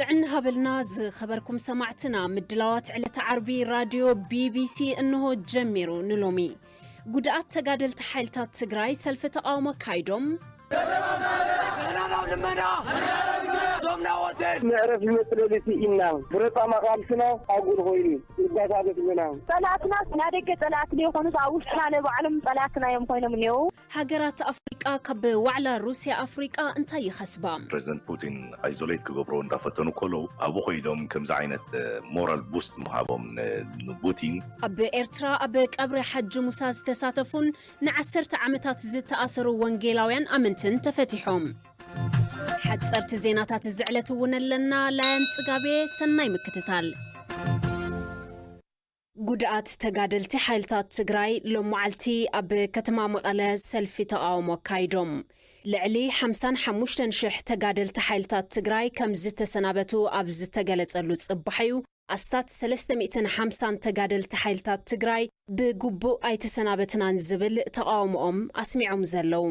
ጥዕና ሃበልና ዝኸበርኩም ሰማዕትና፣ ምድላዋት ዕለተ ዓርቢ ራድዮ ቢቢሲ እንሆ ጀሚሩ። ንሎሚ ጉድኣት ተጋደልቲ ሓይልታት ትግራይ ሰልፊ ተቓውሞ ኣካይዶም። መዕረፊ መጽለሊ ስኢና፣ ብረጻማ ቃልስና ኣጉል ኮይኑ ይባሳበት ብና። ጸላእትና ናይ ደገ ጸላእቲ ዘይኮኑስ ኣብ ውሽጥና ናይ ባዕሎም ጸላእትና እዮም ኮይኖም እኒአው። ሃገራት ኣፍሪቃ ካብ ዋዕላ ሩስያ ኣፍሪቃ እንታይ ይኸስባ? ፕረዚደንት ፑቲን ኣይዞሌት ክገብሮ እንዳፈተኑ ከለዉ ኣብኡ ኮይዶም ከምዚ ዓይነት ሞራል ቡስት ምሃቦም ንቡቲን። ኣብ ኤርትራ ኣብ ቀብሪ ሓጂ ሙሳ ዝተሳተፉን ንዓሰርተ ዓመታት ዝተኣሰሩ ወንጌላውያን ኣመንትን ተፈቲሖም። ሓጸርቲ ዜናታት እዚ ዕለት እውን ኣለና። ላያን ጽጋቤ፣ ሰናይ ምክትታል። ጉድኣት ተጋደልቲ ሓይልታት ትግራይ ሎመዓልቲ ኣብ ከተማ መቐለ ሰልፊ ተቓውሞ ኣካይዶም። ልዕሊ ሓምሳን ሓሙሽተን ሽሕ ተጋደልቲ ሓይልታት ትግራይ ከም ዝተሰናበቱ ኣብ ዝተገለጸሉ ጽባሕ እዩ ኣስታት ሰለስተ ሚእትን ሓምሳን ተጋደልቲ ሓይልታት ትግራይ ብግቡእ ኣይተሰናበትናን ዝብል ተቓውሞኦም ኣስሚዖም ዘለዉ።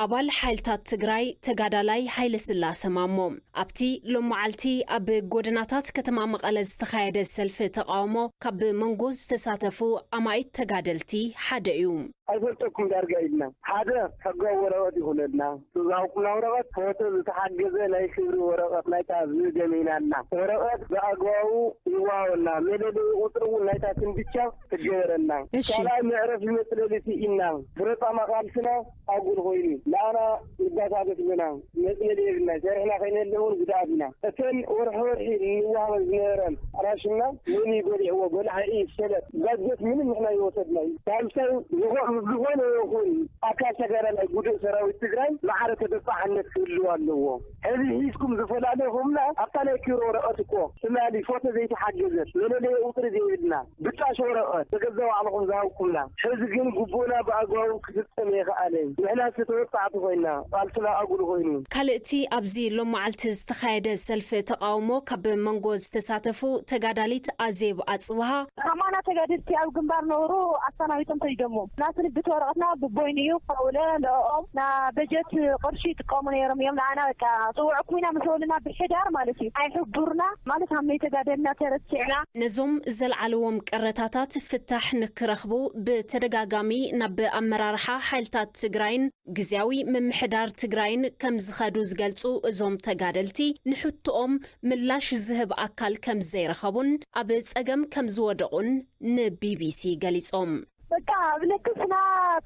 ኣባል ሓይልታት ትግራይ ተጋዳላይ ሃይለስላሰ ማሞ ኣብቲ ሎመዓልቲ ኣብ ጎደናታት ከተማ መቐለ ዝተኻየደ ሰልፊ ተቓውሞ ካብ መንጎ ዝተሳተፉ ኣማኢት ተጋደልቲ ሓደ እዩ። ኣይፈልጠኩም ዳርጋ ኢልና ሓደ ሕጋዊ ወረቐት ይኹነልና። ዝሃብኩምና ወረቐት ፎቶ ዝተሓገዘ ናይ ክብሪ ወረቐት ናይታ ዝደመይናልና ወረቐት ብኣግባቡ ይወሃበልና። መለለዪ ቁፅሪ እውን ናይታ ትንብቻ ትገበረልና። እሺ። ካልኣይ መዕረፊ መፅለሊ ስኢና ብረፃማ ቃልስና ኣጉል ኮይኑ ንኣና ይባሳበት ብና መፅለሊ የብልና። ሰሪሕና ከይንህለ እውን ጉድኣት ኢና። እተን ወርሒ ወርሒ ንዋሃበን ዝነበረን ራሽና መን እዩ በሊዕዎ? በላዒ እዩ ሰለጥ። ባጀት ምንም ንሕና ይወሰድና እዩ። ሳልሳይ ዝኾ- ዝኾነ ይኹን ኣካል ተጋዳላይ ጉዱእ ሰራዊት ትግራይ ማዕረ ተበፃሕነት ክህልዎ ኣለዎ። ሕዚ ሒዝኩም ዝፈላለኹምና ኣብታ ናይ ክብሪ ወረቐት እኮ ትማሊ ፎቶ ዘይተሓገዘት መለለየ ቁፅሪ ዘይብልና ብጣሽ ወረቐት በገዛ ባዕልኹም ዝሃብኩምና። ሕዚ ግን ግቡእና ብኣግባቡ ክፍፀም የኸኣለን። ንሕና ዝተወፃዕቲ ኮይና ቃልስና ኣጉል ኮይኑ። ካልእቲ ኣብዚ ሎመዓልቲ ዝተኻየደ ሰልፊ ተቓውሞ ካብ መንጎ ዝተሳተፉ ተጋዳሊት ኣዜብ ኣፅብሃ። ከማና ተጋደልቲ ኣብ ግንባር ነበሩ ኣሰናቢቶም ከይዶሞ ናስንብት ወረቐትና ብቦይን እዩ ካውለ ለኦም ና በጀት ቅርሺ ይጥቀሙ ነይሮም እዮም ንኣና በቃ ፅውዕኩም ኢና ምስ በሉና ብሕዳር ማለት እዩ ኣይሕቡርና ማለት ሃመይ ተጋደልና ተረሲዕና። ነዞም ዘልዓልዎም ቅረታታት ፍታሕ ንክረኽቡ ብተደጋጋሚ ናብ ኣመራርሓ ሓይልታት ትግራይን ግዝያዊ ምምሕዳር ትግራይን ከም ዝኸዱ ዝገልፁ እዞም ተጋደልቲ ንሕቶኦም ምላሽ ዝህብ ኣካል ከም ዘይረኸቡን ኣብ ፀገም ከም ዝወደቑን ንቢቢሲ ገሊፆም። በቃ ኣብ ልክስና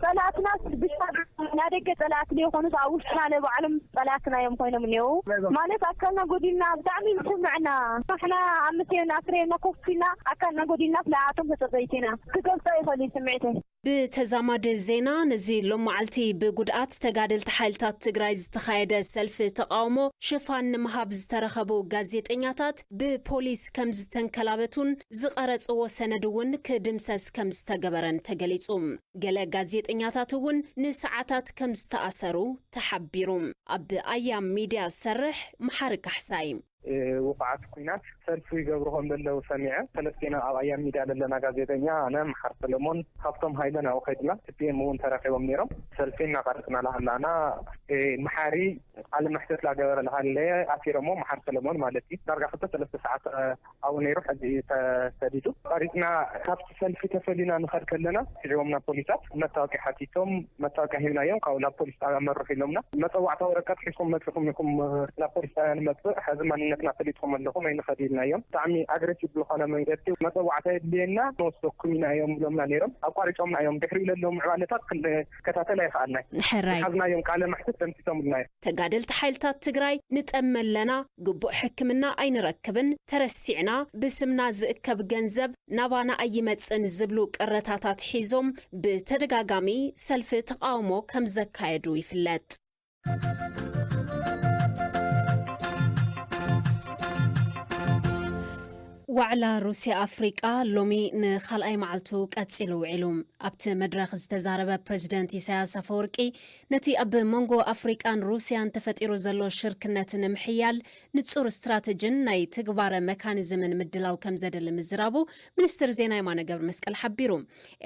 ጸላእትና ብቻ ናይ ደገ ጸላእቲ ዘይኮኑስ ኣብ ውሽጥና ናይ ባዕሎም ጸላእትና እዮም ኮይኖም እኒአው። ማለት ኣካልና ጎዲልና ብጣዕሚ እዩ ዝስምዐና። ንሕና ኣብ ምስዮና ኣስረዮና ኮፍ ኢልና ኣካልና ጎዲልና ንዓኣቶም ተጸጸይቲ ኢና። ክገልጾ ኣይኽእልን ስምዒተይ። ብተዛማዲ ዜና፣ ነዚ ሎመዓልቲ ብጉድኣት ተጋደልቲ ሓይልታት ትግራይ ዝተኻየደ ሰልፊ ተቓውሞ ሽፋን ንምሃብ ዝተረኸቡ ጋዜጠኛታት ብፖሊስ ከም ዝተንከላበቱን ዝቐረጽዎ ሰነድ እውን ክድምሰስ ከም ዝተገበረን ተገሊጹ። ገለ ጋዜጠኛታት እውን ንሰዓታት ከም ዝተኣሰሩ ተሓቢሩ። ኣብ ኣያም ሚድያ ዝሰርሕ መሓሪ ካሕሳይ። ውቑዓት ኲናት ሰልፊ ይገብሩ ከም ዘለዉ ሰሚዐ። ሰለስቴና ኣብ ኣያም ሚድያ ዘለና ጋዜጠኛ፣ ኣነ፣ መሓር ሰለሞን፣ ሃብቶም ሃይለ ናብኡ ከይድና፣ ቲፒኤም እውን ተረኺቦም ነይሮም። ሰልፊ እናቐረጽና ላሃላና፣ መሓሪ ቃለ መሕተት ላገበረ ላሃለየ ኣሲሮሞ፣ መሓር ሰለሞን ማለት እዩ። ዳርጋ ክልተ ሰለስተ ሰዓት ኣብኡ ነይሩ፣ ሕጂ እዩ ተሰዲዱ። ቀሪጽና ካብቲ ሰልፊ ተፈሊና ንኸድ ከለና፣ ስዒቦምና ፖሊሳት፣ መታወቂያ ሓቲቶም፣ መታወቂያ ሂብናዮም፣ ካብኡ ናብ ፖሊስ ጣብያ መርሑ ኢሎምና። መጸዋዕታ ወረቀት ሒዝኩም መጺኹም ኢኹም ናብ ፖሊስ ጣብያ ንመጽእ፣ ሕዚ ማንነትና ፈሊጥኩም ኣለኹም ኣይንኸድ ኢልናዮም። ብጣዕሚ ኣግረሲቭ ብዝኾነ መንገዲ መጸዋዕታ የድልየና ንወስደኩም ኢና እዮም ኢሎምና ነይሮም። ኣቋሪጾምና እዮም። ድሕሪኡ ለለዉ ምዕባለታት ክንከታተል ኣይኸኣልናይ። ሕራይ። ዝሓዝናዮም ቃለ መሕትት ደምሲሶምልና እዮም። ተጋደልቲ ሓይልታት ትግራይ ንጠሚ ኣለና፣ ግቡእ ሕክምና ኣይንረክብን፣ ተረሲዕና፣ ብስምና ዝእከብ ገንዘብ ናባና ኣይመጽን ዝብሉ ቅረታታት ሒዞም ብተደጋጋሚ ሰልፊ ተቓውሞ ከም ዘካየዱ ይፍለጥ። ዋዕላ ሩስያ ኣፍሪቃ ሎሚ ንኻልኣይ መዓልቱ ቀጺሉ ውዒሉ። ኣብቲ መድረኽ ዝተዛረበ ፕረዚደንት ኢሳያስ ኣፈወርቂ፣ ነቲ ኣብ መንጎ ኣፍሪቃን ሩስያን ተፈጢሩ ዘሎ ሽርክነት ንምሕያል ንጹር ስትራተጂን ናይ ትግባረ መካኒዝምን ምድላው ከም ዘድሊ ምዝራቡ ሚኒስትር ዜና የማነ ገብረመስቀል ሓቢሩ።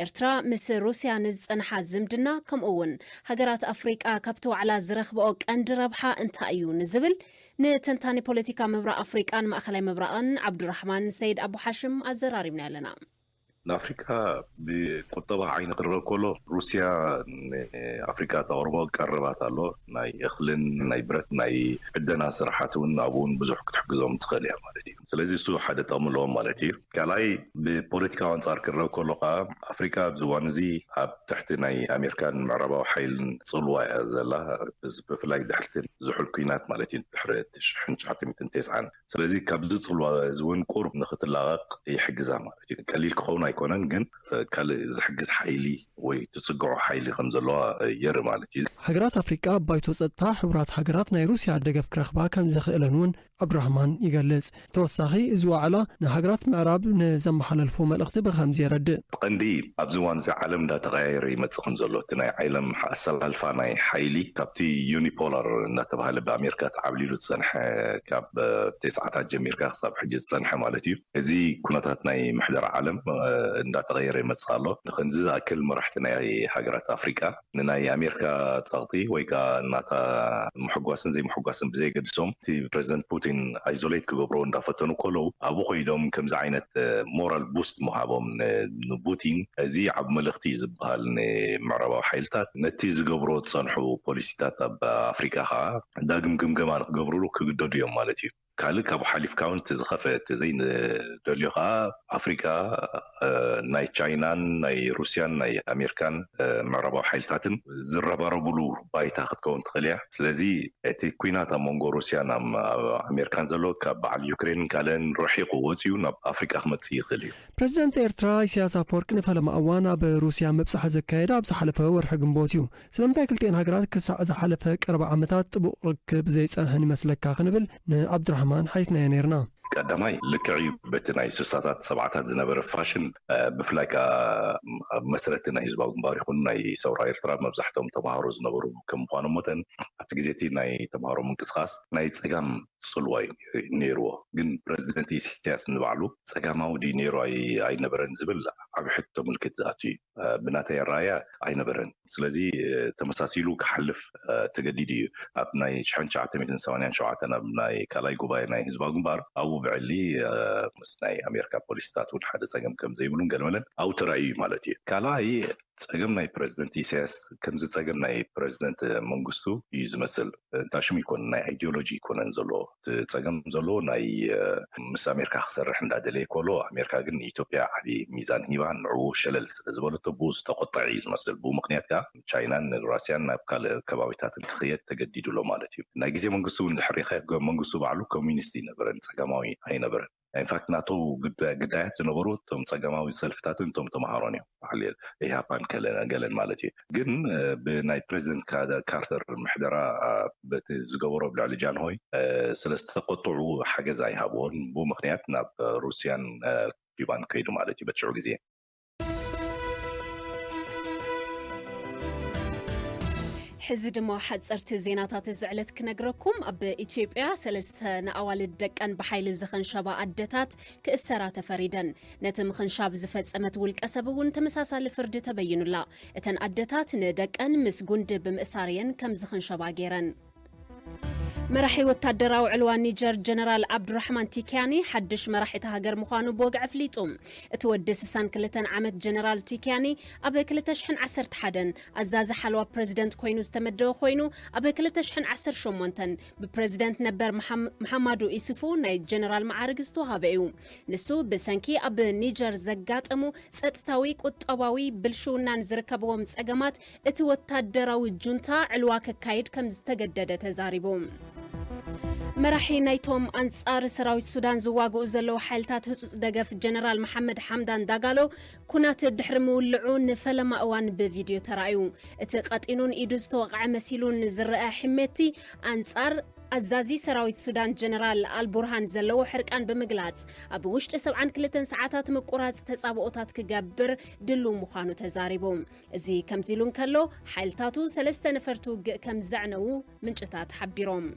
ኤርትራ ምስ ሩስያ ንዝጸንሓ ዝምድና፣ ከምኡ እውን ሃገራት ኣፍሪቃ ካብቲ ዋዕላ ዝረኽብኦ ቀንዲ ረብሓ እንታይ እዩ ንዝብል፣ ንተንታኒ ፖለቲካ ምብራቕ ኣፍሪቃን ማእኸላይ ምብራቕን ዓብዱራሕማን ሰይድ ኣቡ ሓሽም ኣዘራሪብና ኣለና። ንኣፍሪካ ብቁጠባ ዓይኒ ክረብ ከሎ፣ ሩስያ ንኣፍሪካ ተቕርቦ ቀረባት ኣሎ። ናይ እኽልን ናይ ብረት ናይ ዕደና ስራሓት እውን ኣብኡ እውን ብዙሕ ክትሕግዞም ትኽእል እያ ማለት እዩ። ስለዚ እሱ ሓደ ጠቕሚ ኣለዎም ማለት እዩ። ካልኣይ፣ ብፖለቲካዊ ኣንጻር ክረብ ከሎ ከዓ፣ ኣፍሪካ ኣብዚ እዋን እዚ ኣብ ትሕቲ ናይ ኣሜሪካን ምዕራባዊ ሓይልን ጽልዋ እያ ዘላ። ብዝ-፣ ብፍላይ ድሕርቲ ዝሑል ኲናት ማለት እዩ፣ ድሕሪ ሽሕን ትሽዓተ ሚእትን ተስዓን። ስለዚ ካብዚ ጽልዋ እዚ እውን ቁሩብ ንኽትላቐቕ ይሕግዛ ማለት እዩ። ቀሊል ክኸውን ኣይኮነን፣ ግን፣ እ፣ ካልእ ዝሕግዝ ሓይሊ ወይ ትጽግዖ ሓይሊ ከም ዘለዋ፣ እ፣ የርኢ ማለት እዩ። ሃገራት ኣፍሪቃ ኣብ ባይቶ ጸጥታ ሕቡራት ሃገራት ናይ ሩስያ ደገፍ ክረኽባ ከም ዘኽእለን እውን ዓብዱራህማን ይገልጽ። ተወሳኺ፣ እዚ ዋዕላ ንሃገራት ምዕራብ ንዘመሓላልፎ መልእኽቲ ብኸምዚ የረድእ። ቀንዲ ኣብዚ እዋን እዚ ዓለም እንዳተቐያየረ ይመጽእ ከም ዘሎ፣ እቲ ናይ ዓለም ኣሰላልፋ ናይ ሓይሊ ካብቲ ዩኒፖላር እናተባህለ ብኣሜሪካ ተዓብሊሉ ዝጸንሐ፣ ካብ፣ እ፣ ተስዓታት ጀሚርካ ክሳብ ሕጂ ዝጸንሐ ማለት እዩ። እዚ ኩነታት ናይ ምሕደራ ዓለም፣ እ፣ እንዳተቐየረ ይመጽእ ኣሎ። ንክንዚ ዝኣክል መራሕቲ ናይ ሃገራት ኣፍሪቃ ንናይ ኣሜሪካ ጸቕጢ ወይ ከኣ ናታ ምሕጓስን ዘይምሕጓስን ብዘይገድሶም፣ እቲ ፕረዚደንት ፑቲን ኣይዞሌት ክገብርዎ እንዳፈተኑ ከለዉ፣ ኣብኡ ኮይዶም ከምዚ ዓይነት፣ እ፣ ሞራል ቡስት ምሃቦም ን-፣ ንፑቲን፣ እዚ ዓቢ መልእኽቲ እዩ ዝበሃል ንምዕራባዊ ሓይልታት። ነቲ ዝገብርዎ ዝጸንሑ ፖሊሲታት ኣብ ኣፍሪቃ ከኣ ዳግም ግምገማ ንክገብርሉ ክግደዱ እዮም ማለት እዩ። ካልእ ካብኡ ሓሊፍካ እውን እቲ ዝኸፍአ፣ እቲ ዘይንደልዮ ከኣ፣ ኣፍሪቃ፣ እ፣ ናይ ቻይናን ናይ ሩስያን ናይ ኣሜሪካን፣ እ፣ ምዕራባዊ ሓይልታትን ዝረባረቡሉ ባይታ ክትከውን ትኽእል እያ። ስለዚ እቲ ኲናት ኣብ መንጎ ሩስያን ኣብ፣ ኣብ ኣሜሪካን ዘሎ ካብ በዓል ዩክሬንን ካልእን ረሒቑ ወጺኡ ናብ ኣፍሪቃ ክመጽእ ይኽእል እዩ። ፕረዚደንት ኤርትራ ኢሳያስ ኣፈወርቂ ንፈለማ እዋን ኣብ ሩስያ ምብጻሕ ዘካየደ ኣብ ዝሓለፈ ወርሒ ግንቦት እዩ። ስለምንታይ ክልቲኤን ሃገራት ክሳዕ ዝሓለፈ ቀረባ ዓመታት ጥቡቕ ርክብ ዘይጸንሐን ይመስለካ ክንብል ንዓብዱራህማን ሓቲትናዮ ነይርና። ቀዳማይ፣ ልክዕ እዩ፣ በቲ ናይ ስሳታት ሰብዓታት ዝነበረ ፋሽን፣ እ፣ ብፍላይ ከኣ ኣብ መስረቲ ናይ ህዝባዊ ግንባር ይኹን ናይ ሰውራ ኤርትራ መብዛሕትኦም ተምሃሮ ዝነበሩ ከም ምዃኖም መጠን፣ ኣብቲ ግዜ እቲ ናይ ተምሃሮ ምንቅስቓስ ናይ ጸጋም ጽልዋ እዩ ነይርዎ። ግን ፕረዚደንት ኢሳያስ ንባዕሉ ጸጋማዊ ድዩ ነይሩ ኣይ-፣ ኣይነበረን ዝብል ዓቢ ሕቶ ምልክት ዝኣቱ እዩ። እ፣ ብናተይ ኣረኣእያ ኣይነበረን። ስለዚ፣ እ፣ ተመሳሲሉ ክሓልፍ፣ እ፣ ተገዲዱ እዩ። ኣብ ናይ ሽሕን ትሽዓተ ሚእትን ሰማንያን ሸውዓተን ኣብ ናይ ካልኣይ ጉባኤ ናይ ህዝባዊ ግንባር ኣብኡ ብዕሊ፣ እ፣ ምስ ናይ ኣሜሪካ ፖሊሲታት እውን ሓደ ጸገም ከም ዘይብሉን ገለመለን ኣብኡ ተራእዩ እዩ ማለት እዩ። ካልኣይ ጸገም ናይ ፕረዚደንት ኢሳያስ ከምዚ ጸገም ናይ ፕረዚደንት መንግስቱ እዩ ዝመስል። እንታ ሽሙ ይኮን፣ ናይ ኣይዲዮሎጂ ይኮነን ዘሎ። እቲ ጸገም ዘሎ ናይ፣ እ፣ ምስ ኣሜሪካ ክሰርሕ እንዳደለየ ከሎ፣ ኣሜሪካ ግን ንኢትዮጵያ ዓቢ ሚዛን ሂባ ንዕኡ ሸለል ስለ ዝበለቶ ብኡ ዝተቆጠዐ እዩ ዝመስል። ብኡ ምክንያት ከኣ ቻይናን ራስያን ናብ ካልእ ከባቢታት ንክኸየድ ተገዲዱ ኣሎ ማለት እዩ። ናይ ግዜ መንግስቱ እውን ድሕር ሪኸ፣ መንግስቱ ባዕሉ ኮሚኒስት ይነበረን፣ ጸጋማዊ ኣይነበረን። ኢንፋክት ናቱ ግዳ-፣ ግዳያት ዝነበሩ እቶም ጸጋማዊ ሰልፍታትን እቶም ተምሃሮን እዮም። በዓል ኢህኣፓን ከለ-፣ ገለን ማለት እዩ። ግን፣ እ፣ ብናይ ፕሬዚደንት ካ-፣ ካርተር ምሕደራ፣ እ፣ በቲ ዝገበሮ ኣብ ልዕሊ ጃንሆይ፣ እ፣ ስለ ዝተቆጥዑ ሓገዝ ኣይሃብዎን። ብኡ ምኽንያት ናብ ሩስያን፣ እ፣ ኪዩባን ከይዱ ማለት እዩ በቲ ሽዑ ግዜ። ሕዚ ድማ ሓጸርቲ ዜናታት እዚ ዕለት ክነግረኩም። ኣብ ኢትዮጵያ ሰለስተ ንኣዋልድ ደቀን ብሓይሊ ዝኸንሸባ ኣደታት ክእሰራ ተፈሪደን። ነቲ ምኽንሻብ ዝፈጸመት ውልቀ ሰብ እውን ተመሳሳሊ ፍርዲ ተበይኑላ። እተን ኣደታት ንደቀን ምስ ጉንዲ ብምእሳር እየን ከም ዝኽንሸባ ገይረን። መራሒ ወታደራዊ ዕልዋ ኒጀር ጀነራል ዓብዱራሕማን ቲኪያኒ ሓድሽ መራሒ እታ ሃገር ምዃኑ ብወግዒ ኣፍሊጡ። እቲ ወዲ ስሳን ክልተን ዓመት ጀነራል ቲኪያኒ ኣብ ክልተ ሽሕን ዓሰርተ ሓደን ኣዛዚ ሓለዋ ፕረዚደንት ኮይኑ ዝተመደበ ኮይኑ፣ ኣብ ክልተ ሽሕን ዓሰርተ ሸሞንተን ብፕረዚደንት ነበር መሓም-፣ መሓማዱ ኢሱፉ ናይ ጀነራል መዓርግ ዝተዋሃበ እዩ። ንሱ ብሰንኪ ኣብ ኒጀር ዘጋጠሙ ጸጥታዊ፣ ቁጠባዊ ብልሽውናን ዝርከብዎም ጸገማት እቲ ወታደራዊ ጁንታ ዕልዋ ከካይድ ከም ዝተገደደ ተዛሪቡ። መራሒ ናይቶም ኣንጻር ሰራዊት ሱዳን ዝዋግኡ ዘለዉ ሓይልታት ህጹጽ ደገፍ ጀነራል መሓመድ ሓምዳን ዳጋሎ፣ ኩናት ድሕሪ ምውልዑ ንፈለማ እዋን ብቪድዮ ተራእዩ። እቲ ቀጢኑን ኢዱ ዝተወቕዐ መሲሉ ንዝረአ ሕሜቲ ኣንጻር ኣዛዚ ሰራዊት ሱዳን ጀነራል ኣልቡርሃን ዘለዎ ሕርቃን ብምግላጽ፣ ኣብ ውሽጢ ሰብዓን ክልተን ሰዓታት ምቁራጽ ተጻብኦታት ክገብር ድሉ ምዃኑ ተዛሪቡ። እዚ ከምዚ ኢሉ እንከሎ፣ ሓይልታቱ ሰለስተ ነፈርቲ ውግእ ከም ዘዕነዉ ምንጭታት ሓቢሮም።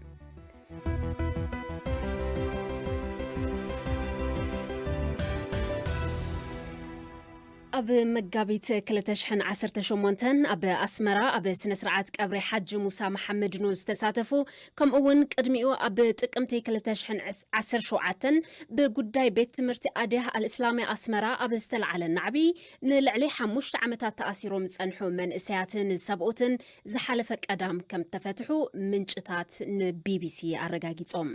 ኣብ መጋቢት ክልተ ሽሕን ዓሰርተ ሸሞንተን ኣብ ኣስመራ ኣብ ስነ ስርዓት ቀብሪ ሓጂ ሙሳ መሓመድ ኑር ዝተሳተፉ፣ ከምኡ እውን ቅድሚኡ ኣብ ጥቅምቲ ክልተ ሽሕን ዓሰርተ ሸውዓተን ብጉዳይ ቤት ትምህርቲ ኣድያህ ኣልእስላምያ ኣስመራ ኣብ ዝተለዓለ ናዕቢ ንልዕሊ ሓሙሽተ ዓመታት ተኣሲሮም ዝጸንሑ መንእሰያትን ሰብኡትን ዝሓለፈ ቀዳም ከም ተፈትሑ ምንጭታት ንቢቢሲ ኣረጋጊጾም።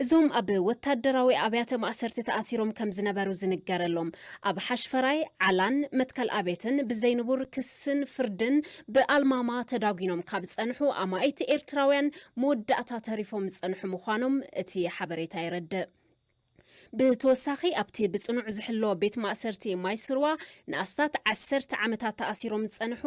እዞም ኣብ ወታደራዊ ኣብያተ ማእሰርቲ ተኣሲሮም ከም ዝነበሩ ዝንገረሎም፣ ኣብ ሓሽፈራይ፣ ዓላን መትከል ኣቤትን ብዘይንቡር ክስን ፍርድን ብኣልማማ ተዳጒኖም ካብ ዝጸንሑ ኣማኢት ኤርትራውያን መወዳእታ ተሪፎም ዝጸንሑ ምዃኖም እቲ ሓበሬታ የረድእ። ብተወሳኺ ኣብቲ ብጽኑዕ ዝሕሎ ቤት ማእሰርቲ ማይ ስርዋ ንኣስታት ዓሰርተ ዓመታት ተኣሲሮም ዝጸንሑ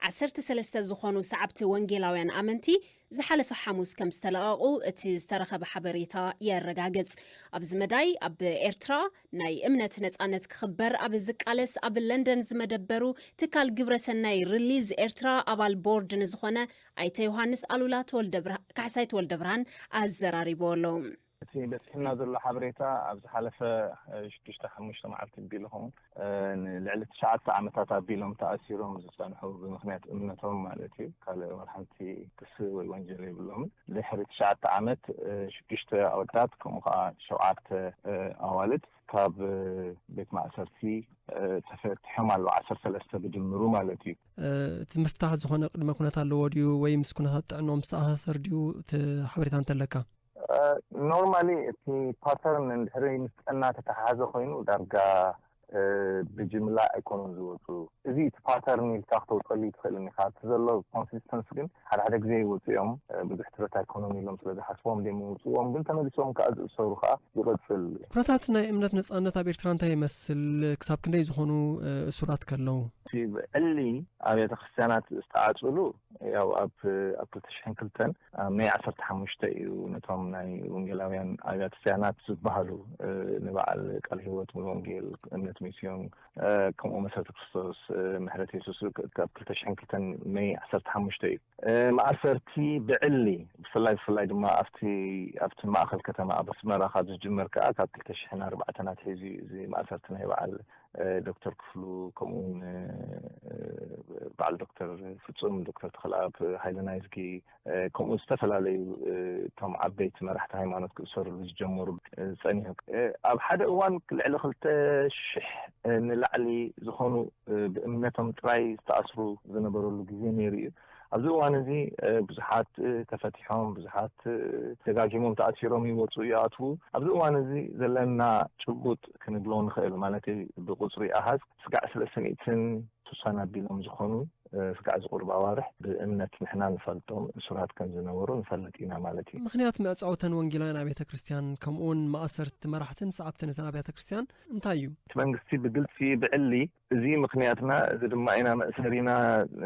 ዓሰርተ ሰለስተ ዝኾኑ ሰዓብቲ ወንጌላውያን ኣመንቲ ዝሓለፈ ሓሙስ ከም ዝተለቐቑ እቲ ዝተረኸበ ሓበሬታ የረጋግጽ። ኣብዚ መዳይ ኣብ ኤርትራ ናይ እምነት ነጻነት ክኽበር ኣብ ዝቃለስ ኣብ ለንደን ዝመደበሩ ትካል ግብረ ሰናይ ሪሊዝ ኤርትራ ኣባል ቦርድ ንዝኾነ ኣይተ ዮሃንስ ኣሉላ ተወልደ ብርሃ-፣ ካሕሳይ ተወልደ ብርሃን ኣዘራሪቦ ኣሎ። እቲ በፂሕና ዘሎ ሓበሬታ ኣብ ዝሓለፈ፣ እ፣ ሽዱሽተ ሓሙሽተ መዓልቲ ኣቢሉ ኸውን፣ እ፣ ንልዕሊ ትሽዓተ ዓመታት ኣቢሎም ተኣሲሮም ዝፀንሑ ብምኽንያት እምነቶም ማለት እዩ። ካልእ ዋላ ሓንቲ ክሲ ወይ ወንጀል የብሎምን። ድሕሪ ትሽዓተ ዓመት፣ እ፣ ሽዱሽተ ኣወዳት ከምኡ ከዓ ሸውዓተ፣ እ፣ ኣዋልድ ካብ፣ እ፣ ቤት ማእሰርቲ፣ እ፣ ተፈቲሖም ኣለዉ። ዓሰርተ ሰለስተ ብድምሩ ማለት እዩ። እ፣ እቲ ምፍታሕ ዝኾነ ቅድመ ኩነት ኣለዎ ድዩ ወይ ምስ ኩነታት ጥዕንኦም ዝተኣሳሰር ድዩ እቲ ሓበሬታ እንተለካ? እ፣ ኖርማሊ እቲ ፓተርን እንድሕሪ ምስ ጥዕና ተተሓሓዘ ኮይኑ ዳርጋ፣ እ፣ ብጅምላ ኣይኮኑን ዝወፁ። እዚ እቲ ፓተርን ኢልካ ክተውፀሉ ይትኽእልን ኢኻ። እቲ ዘሎ ኮንሲስተንስ ግን ሓደ ሓደ ግዜ ይወፁ እዮም። እ፣ ብዙሕ ትረት ኣይኮኑን ኢሎም ስለ ዝሓስቦም ድዮም ይውፅዎም፣ ግን ተመሊሶም ከዓ ዝእሰሩ ከዓ ይቐፅል። ኩነታት ናይ እምነት ነጻነት ኣብ ኤርትራ እንታይ ይመስል? ክሳብ ክንደይ ዝኾኑ፣ እ፣ እሱራት ከለዉ? እቲ ብዕሊ ኣብያተ ክርስቲያናት ዝተዓፅሉ ያው ኣብ፣ ኣብ ክልተ ሽሕን ክልተን ኣብ ሜይ ዓሰርተ ሓሙሽተ እዩ ነቶም ናይ ወንጌላውያን ኣብያተ ክርስቲያናት ዝበሃሉ፣ እ፣ ንበዓል ቃለ ሕይወት ሙሉ ወንጌል፣ እምነት ሚስዮን፣ እ፣ ከምኡ መሰረተ ክርስቶስ፣ እ፣ ምሕረት የሱስ ካብ ክልተ ሽሕን ክልተን ሜይ ዓሰርተ ሓሙሽተ እዩ። እ፣ ማእሰርቲ ብዕሊ ብፍላይ፣ ብፍላይ ድማ ኣብቲ፣ ኣብቲ ማእኸል ከተማ ኣብ ኣስመራ ካብ ዝጅመር ከኣ ካብ ክልተ ሽሕን ኣርባዕተን ኣትሒዙ እዩ እዚ ማእሰርቲ ናይ በዓል እ፣ ዶክተር ክፍሉ፣ ከምኡውን፣ እ፣ በዓል ዶክተር ፍጹም፣ ዶክተር ተኽለኣብ ሃይለ ናይዝጊ፣ እ፣ ከምኡ ዝተፈላለዩ፣ እ፣ እቶም ዓበይቲ መራሕቲ ሃይማኖት ክእሰሩሉ ዝጀመሩ፣ እ፣ ጸኒሑ። እ፣ ኣብ ሓደ እዋን ልዕሊ ክልተ ሽሕ፣ እ፣ ንላዕሊ ዝኾኑ፣ እ፣ ብእምነቶም ጥራይ ዝተኣስሩ ዝነበረሉ ግዜ ነይሩ እዩ። ኣብዚ እዋን እዚ፣ እ፣ ብዙሓት፣ እ፣ ተፈቲሖም፣ ብዙሓት፣ እ፣ ደጋጊሞም ተኣሲሮም ይወጹ ይኣትዉ። ኣብዚ እዋን እዚ ዘለና ጭቡጥ ክንብሎ ንኽእል፣ ማለት ብቁጽሪ ኣሃዝ ስጋዕ ሰለስተ ሚእትን ስሳን ኣቢሎም ዝኾኑ፣ እ፣ ስጋዕ ዝቑርብ ኣዋርሕ ብእምነት ንሕና ንፈልጦም እሱራት ከም ዝነበሩ ንፈልጥ ኢና ማለት እዩ። ምኽንያት መዕጸውተን ወንጌላውያን ኣብያተ ክርስቲያን ከምኡውን ማእሰርቲ መራሕትን ሰዓብትን እተን ኣብያተ ክርስቲያን እንታይ እዩ? እቲ መንግስቲ ብግልጺ ብዕሊ እዚ ምኽንያትና፣ እዚ ድማ ኢና መእሰሪና፣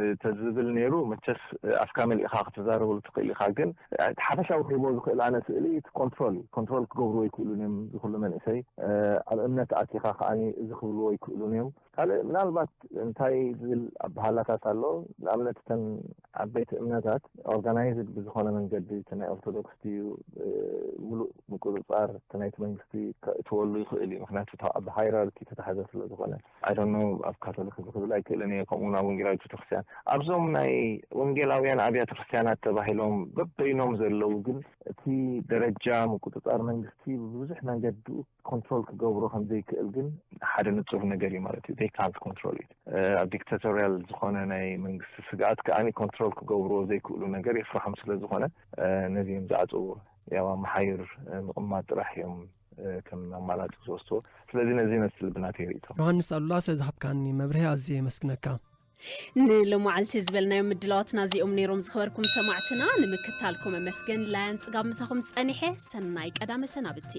እ፣ ተዝብል ነይሩ፣ መቸስ፣ እ፣ ኣፍካ መሊእኻ ክትዛረበሉ ትኽእል ኢኻ። ግን፣ እ፣ እቲ ሓፈሻዊ ክህቦ ዝኽእል ኣነ ስእሊ እቲ ኮንትሮል እዩ። ኮንትሮል ክገብሩ ኣይክእሉን እዮም። እዚ ኩሉ መንእሰይ፣ እ፣ ኣብ እምነት ኣቲኻ ከዓኒ እዚ ክብልዎ ኣይክእሉን እዮም። ካልእ ምናልባት እንታይ ዝብል ኣበሃላታት ኣሎ፣ ንኣብነት እተን ዓበይቲ እምነታት ኦርጋናይዝድ ብዝኾነ መንገዲ እቲ ናይ ኦርቶዶክስ ድዩ፣ እ፣ ሙሉእ ምቁጽጻር እቲ ናይቲ መንግስቲ ከእትወሉ ይኽእል እዩ። ምኽንያቱ እታ ኣብ ሃይራርኪ ተታሕዘ ስለ ዝኾነ። I don't know፣ ኣብ ካቶሊክ እዚ ክብል ኣይክእልን እየ፣ ከምኡ እውን ኣብ ወንጌላዊት ቤተክርስትያን። ኣብዞም ናይ ወንጌላውያን ኣብያተ ክርስትያናት ተባሂሎም በበይኖም ዘለዉ ግን እቲ ደረጃ ምቁጽጻር መንግስቲ ብብዙሕ መንገዲ ኮንትሮል ክገብሮ ከም ዘይክእል ግን ሓደ ንጹር ነገር እዩ ማለት እዩ። They can't control it። እ፣ ኣብ ዲክታቶሪያል ዝኾነ ናይ መንግስቲ ስግኣት ከኣ ኮንትሮል ክገብርዎ ዘይክእሉ ነገር የፍርሖም ስለ ዝኾነ፣ እ፣ ነዚ እዮም ዝዓጽዎ። ያው ኣብ መሓይር፣ እ፣ ምቕማጥ ጥራሕ እዮም፣ እ፣ ከም ኣማራጺ ዝወስድዎ። ስለዚ ነዚ ይመስል ብናተይ ርእይቶ። ዮሃንስ ኣሉላ፣ ስለ ዝሃብካኒ መብርሂ ኣዝየ የመስግነካ። ንሎማዓልቲ ዝበልናዮም ምድላዋትና እዚኦም ነይሮም። ዝኸበርኩም ሰማዕትና፣ ንምክታልኩም ኣመስግን። ላያን ጽጋብ ምሳኹም ጸኒሐ። ሰናይ ቀዳመ ሰናብቲ።